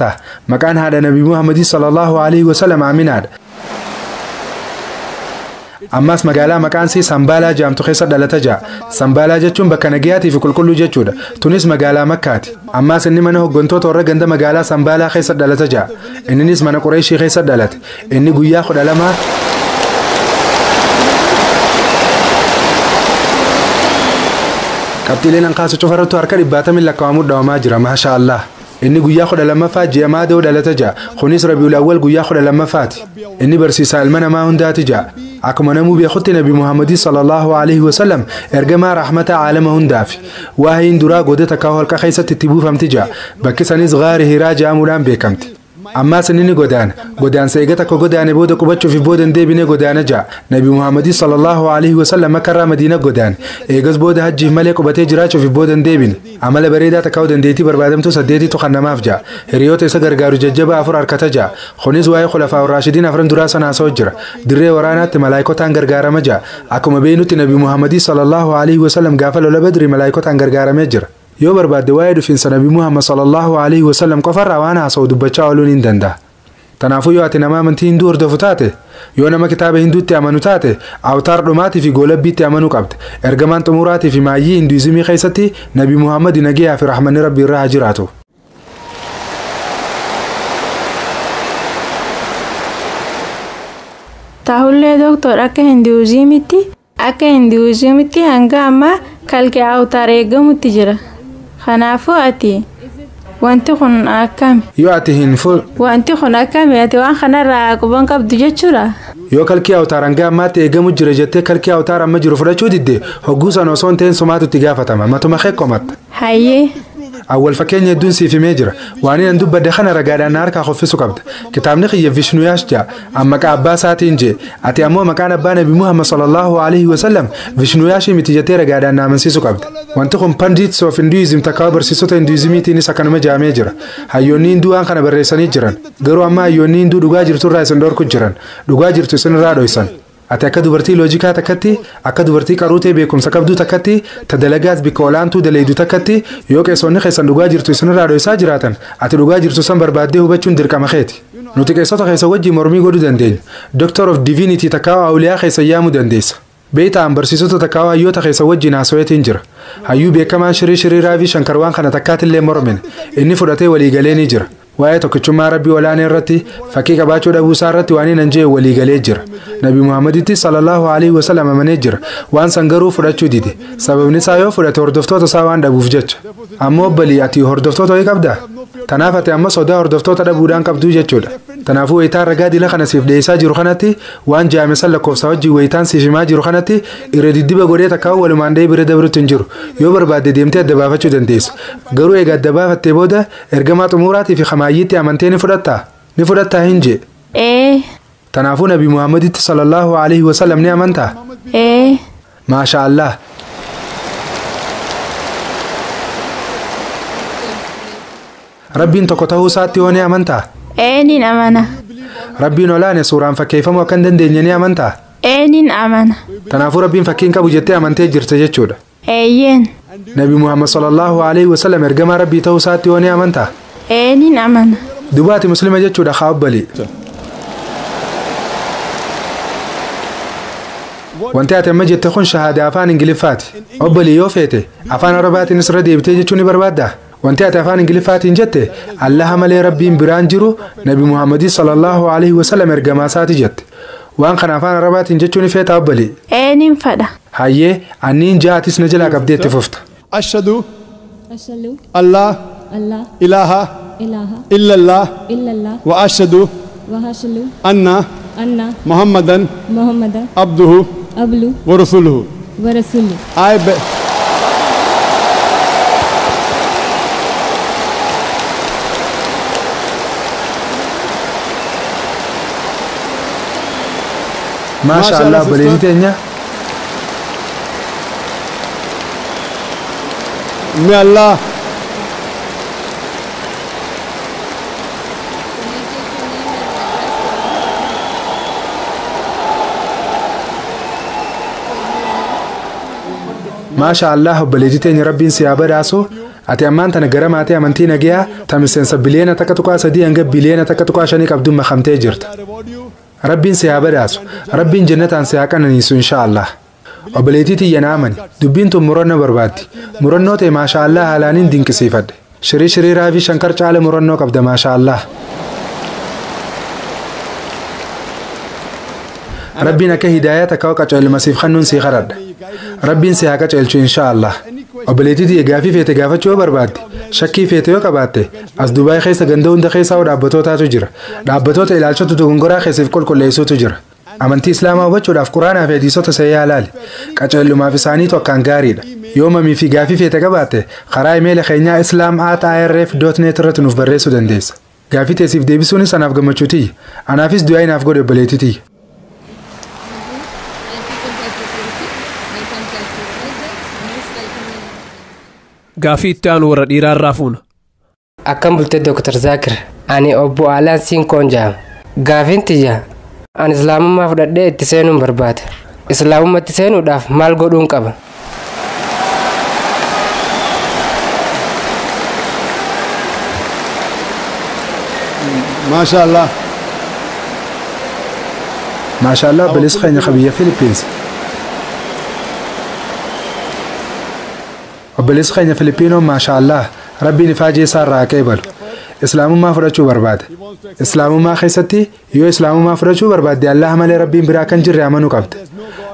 amantaa? Maqaan haadha Nabi Muhammadii sallallahu alaihi wasallam Aminaadha. Ammas magaalaa maqaan isii Sambaalaa jedhamtu keessa dhalata ja'a. Sambaalaa jechuun bakka nagayaatii fi qulqulluu jechuudha. Tunis magaalaa Makkaati. Ammas inni mana hooggantoota warra ganda magaalaa Sambaalaa keessa dhalata ja'a. Inninis mana Qureeshii keessa dhalate. Inni guyyaa 12 qabxiileen hanqaasu cufarrattu harka 100 lakkaa'amuun dhawamaa jira. Maasha Allah. Inni guyyaa 12ffaa ji'a Maadoo dhalata ja'a. Kunis Rabiul Awwal guyyaa 12ffaati. Inni barsiisaa ilma namaa hundaati ja'a. Akkuma namuu beekutti Nabi Muhammadii sallallahu alaihi wasallam ergamaa rahmata aalama hundaafi. Waahiin duraa goda takkaa holqa keessatti itti buufamti ja'a. Bakki sanis gaari Hiraa jedhamuudhaan beekamti. Ammaas inni ni godaana. Godaansa eega takka godaane booda qubachuuf booda hin deebine godaana ja'a. Nabi Muhammadii sallallahu alaihi wasallam Makka irraa Madiina godaane. Eegas booda hajjiif malee qubatee jiraachuuf booda hin deebine. Amala bareedaa takkaa dandeettii barbaadamtuu 8tu kannamaaf ja'a. Hiriyoota isa gargaaru jajjaba 4 harkata ja'a. Kunis waa'ee khulafaa raashidiin afran duraa sana haasa'u jira. Dirree waraanaatti malaayikotaan gargaarama ja'a. Akkuma beeknutti Nabi Muhammadii sallallahu alaihi wasallam gaafa lola Badri malaayikotaan gargaaramee jira. Yoo barbaadde waa'ee dhufiinsa Nabi Muhammad sallallahu alaihi wasallam qofarraa waan haasa'u dubbachaa ooluun hin danda'a. Kanaafuu yoo ati nama amantii hinduu hordofu taate, yoo nama kitaaba hinduutti amanu taate, awtaar dhumaatii fi goolabbiitti amanuu qabda. Ergamaan xumuraatii fi maayyii hinduizimii keessatti Nabi Muhammad nagayaa fi rahmanni Rabbi irraa haa jiraatu. Taahullee doktor akka hinduuzimitti hanga ammaa kalqee awtaar eegamutti jira. Kanaafuu ati wanti kun akkami? Yoo ati hin Wanti kun akkami? Ati waan kanarraa quban qabdu jechuudha. Yoo kalqee awtaar hanga ammaatti eegamu jira jettee kalqee awtaar amma jiru fudhachuu didde hogguu sana osoo hin ta'in sumaatu itti gaafatama. Matuma kee komatta. Hayyee. Awwal fakkeenya hedduun siif himee jira. Waan inni dubbadde kana ragaadhaan harkaa qoffisu qabda. Kitaabni kiyya Vishnuyash ja'a. Amma maqaa abbaa isaatiin jee. Ati ammoo maqaan abbaa Nabi Muhammad sallallahu alaihi wasallam Vishnuyash miti jettee ragaadhaan na amansiisu qabda. Wanti kun Pandits of Hinduism takkaa barsiisota Hinduizimiitiinis akkanuma jaamee jira. Hayyoonni Hinduu waan kana barreessanii jiran. Garuu amma hayyoonni Hinduu dhugaa jirtu irraa isin dhorku jiran. Dhugaa jirtu isin irraa dhoysan. Ati akka dubartii loojikaa takkatti, akka dubartii qaruutee beekumsa qabduu takkatti, ta dalagaas bikka olaantuu daleedu takkatti, yoo qeessonni keessan dhugaa jirtu isinirraa dhoysaa jiraatan, ati dhugaa jirtu san barbaaddee hubachuun dirqama keeti. Nuti qeessota keessa wajjin mormii godhuu dandeenya. Doctor of Divinity takkaa awliyaa keessa yaamuu dandeessa. Beektaan barsiisota takkaa hayyoota keessa wajjin haasaweetiin jira. Hayyuu beekamaan Shirii Shirii Raavii Shankar waan kana takkaatillee mormine. Inni fudhatee waliigalee ni jira. Waa'ee tokkichummaa Rabbii olaanaa irratti fakkii qabaachuu dhabuu isaa irratti waan inni jee waliigalee jira. Nabi Muhammaditti sallallahu alaihi wasallam amanee jira. Waan san garuu fudhachuu dide. Sababni isaa yoo fudhate hordoftoota isaa waan dhabuuf jecha. Ammoo obbolii ati hordoftoota wayii qabdaa? Tanaaf ati amma sodaa hordoftoota dhabuudhaan qabduu jechuudha. Kanaafuu wayitaan ragaa dila kana siif dhiyeessaa jiru kanatti waan jaame san lakkoofsa wajjin wayitaan siif himaa jiru kanatti irra diddiba godhee takkaa walumaan dhahee bira dabrutti hin jiru. Yoo barbaadde deemtee adda baafachuu dandeessa. Garuu egaa adda baafattee booda ergamaa xumuraatii fi hamaayyiitti amantee ni fudhattaa? Ni fudhattaa hin jee? Ee. Kanaafuu Nabi Muhammaditti sallallahu alaihi wasallam ni amantaa? Ee. Maasha Allah. Rabbiin tokko ta'uu isaatti yoo ni amantaa? Ee niin amana. Rabbiin olaane suuraan fakkeeffamuu akka hin dandeenye ni amantaa? Ee niin amana. Kanaafuu Rabbiin fakkii hin qabu jettee amantee jirte jechuudha. Eeyyeen. Nabi Muhammad sallallahu alaihi wasallam ergamaa Rabbii ta'uu isaatti yoo ni amantaa? Ee niin amana. Duba ati muslima jechuudha haa obbolii. Wanti ati amma jette kun shahaadaa afaan Ingiliffaati. Obbolii yoo feete afaan Arabaatiinis irra deebitee jechuu ni barbaaddaa? Wanti ati afaan Ingiliffaatiin jette Allaha malee Rabbiin biraan jiru Nabi Muhammadii sallallahu alaihi wasallam ergamaa isaati jette. Waan kana afaan Arabaatiin jechuu ni feetaa obbolii? Ee niin fedha. Hayyee anniin ja'atis na jalaa qabdee itti fufta. Ashhadu Allah ilaha illallah wa ashhadu anna Muhammadan abduhu wa rasuluhu. I Maasha Allah obboleettii teenya. May Allah Maasha Allah obboleettii teenya Rabbiin si haa badhaasu. Ati ammaan tana gara maatii amantii nagayaa ta miseensa biliyoona 1.3 hanga biliyoona 1.5 qabduun makamtee jirta. Rabbiin si haa badhaasu. Rabbiin jannataan si haa qananiisu insha Allah. Obboleettii tiyya na amani. Dubbiin tun murannoo barbaaddi. Murannoo ta'e maasha Allah haalaaniin dinqisiifadhe. Shirii Shirii Raavii Shankar caala murannoo qabda maasha Allah. Rabbiin akka hidaayaa takka qaceelma siif kennuun sii kadhadha. Rabbiin si haa qaceelchu insha Allah. Obboleettii tiyya gaafii feete gaafachuu yoo barbaadde, shakkii feete yoo qabaatte, as Dubaay keessa ganda hunda keessa dhaabbatootaatu jira. Dhaabbatoota ilaalchota dogongoraa keessiif qulqulleessuutu jira. Amantii Islaamaa hubachuudhaaf Quraanaa fi hadiisota sayyaa ilaali. Qaceellumaaf isaaniitu akkaan gaariidha. Yoo mamii fi gaafii feete qabaatte, karaa imeela keenyaa islam@irf.net irratti nuuf barreessuu dandeessa. Gaafii teessiif deebisuunis anaaf gammachuu tiyya. Anaafis du'aa inaaf godhe obboleettii tiyya. Gaafii itti aanu warra dhiiraa irraa fuuna. Akkam bulte Dr. Zaakir, ani obbo Alaan Siinkoon jedhama. Gaafiin tiyya, ani islaamummaa fudhadhee itti seenuun barbaada. Islaamummaatti seenuudhaaf maal godhuun qaba? Maasha Allah. Maasha Allah obboleessi keenya biyya Filipiins. Obboleessi keenya Filipiinoon maasha Allah rabbiin ifaajee isaa irraa haa qeebalu. Islaamummaa fudhachuu barbaada. Islaamummaa keessatti yoo islaamummaa fudhachuu barbaadde Allah malee rabbiin biraa kan jirre amanuu qabda.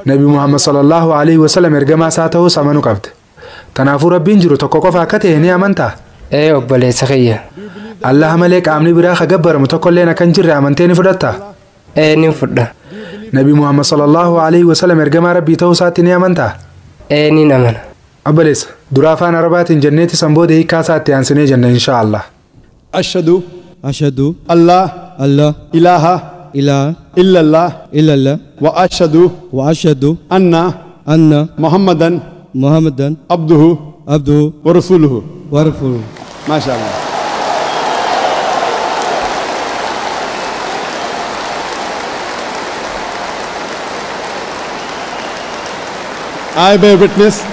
Nabi Muhammad sallallahu alaihi wasallam ergamaa isaa ta'uus amanuu qabda. Kanaafuu rabbiin jiru tokko qofa akka ta'e ni amantaa? Ee obboleessa kiyya. Allah malee qaamni biraa ka gabbaramu tokkolleen akka hin jirre amantee ni fudhattaa? Ee nin fudha. Nabi Muhammad sallallahu alaihi wasallam ergamaa rabbii ta'uu isaatti ni amantaa? Ee nin amana. Obboleessa dura afaan Arabaatiin jenneeti san booda hiikaa isaatti aansinee jenna insha Allah. Ashhadu Ashhadu Allah Allah ilaha ilaha illallah illallah wa ashhadu wa ashhadu anna anna Muhammadan Muhammadan abduhu abduhu wa rasuluhu wa rasuluhu. Maasha Allah. I bear witness.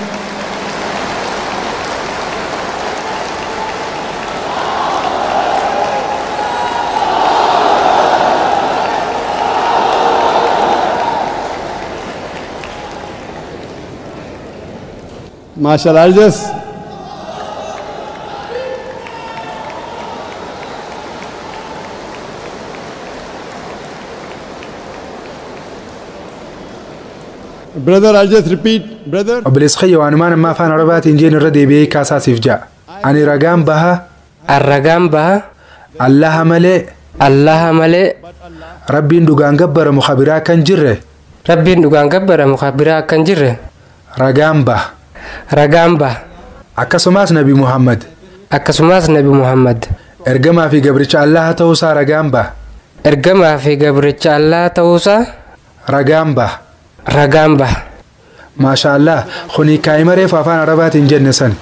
Mashallah, just brother, I'll just repeat, brother. Obboleessi kiyya waanumaan amma afaan Arabaatiin jeen irra deebi'ee kaasaasiif ja'a. Ani ragaan baha. Arragaan baha. Allaha malee. Allaha malee. Rabbiin dhugaan gabbaramu kabiraa kan jirre. Rabbiin dhugaan gabbaramu kabiraa kan jirre. Ragaan baha. Ragaan baha. Akkasumas Nabi Muhammad. Akkasumas Nabi Muhammad. Ergamaa fi gabricha Allaha ta'uusaa ragaan baha. Ergamaa fi gabricha Allaha ta'uusaa. Ragaan baha. Ragaan baha. Maasha Allah kuni kaa'ima reefu afaan Arabaatiin jenne san.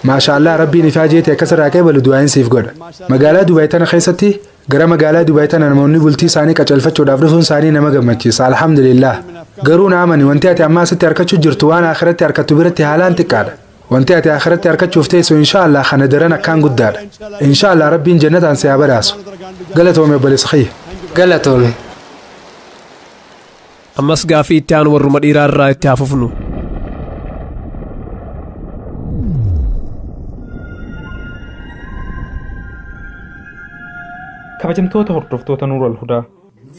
Maasha Allah rabbiin ifaa jeete akkasirraa qeebalu du'aayin siif godha. Magaalaa Dubaay tana keessatti gara magaalaa Dubaay tana namoonni bultii isaanii qaceelfachuudhaaf dhufuun isaanii nama gammachiisa. Alhamdulillah. Garuu na amani wanti ati ammaa asitti harkachuu jirtu waan akhiratti harkattu biratti haalaan xiqqaadha. Wanti ati akhiratti harkachuuf teessu insha Allah kana daran akkaan guddaadha. Insha Allah rabbiin jannataan si haa badhaasu. Galatoome obboleessa kiyya. Galatoome. Ammas gaafii itti aanu warruma dhiiraa irraa itti haafufnu. Kabajamtoota hordoftoota Nuural Hudaa,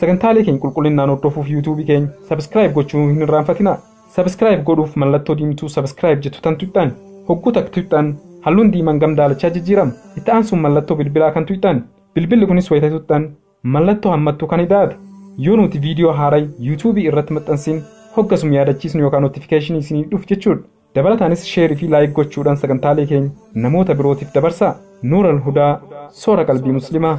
sagantaalee keenya qulqullinnaan hordofuuf yuutuubii keenya sabiskiraayib gochuu hin irraanfatinaa. Sabiskiraayib godhuuf mallattoo diimtuu sabiskiraayib jettu tan tuqxan, hogguu takka tuqxan halluun diimaan gamdaalachaa jijjiirama. Itti aansuun mallattoo bilbilaa kan tuqxan, bilbilli kunis wayita tuqxan mallattoo hammattuu kan hidaate. Yoo nuti viidiyoo haaraa yuutuubii irratti maxxansin hoggasum yaadachiisnu yookaan notifikashinii isinii dhufu jechuudha. Dabalataanis sheerii fi laayik gochuudhaan sagantaalee keenya namoota birootiif dabarsaa. Nuural Hudaa soora qalbii musliimaa.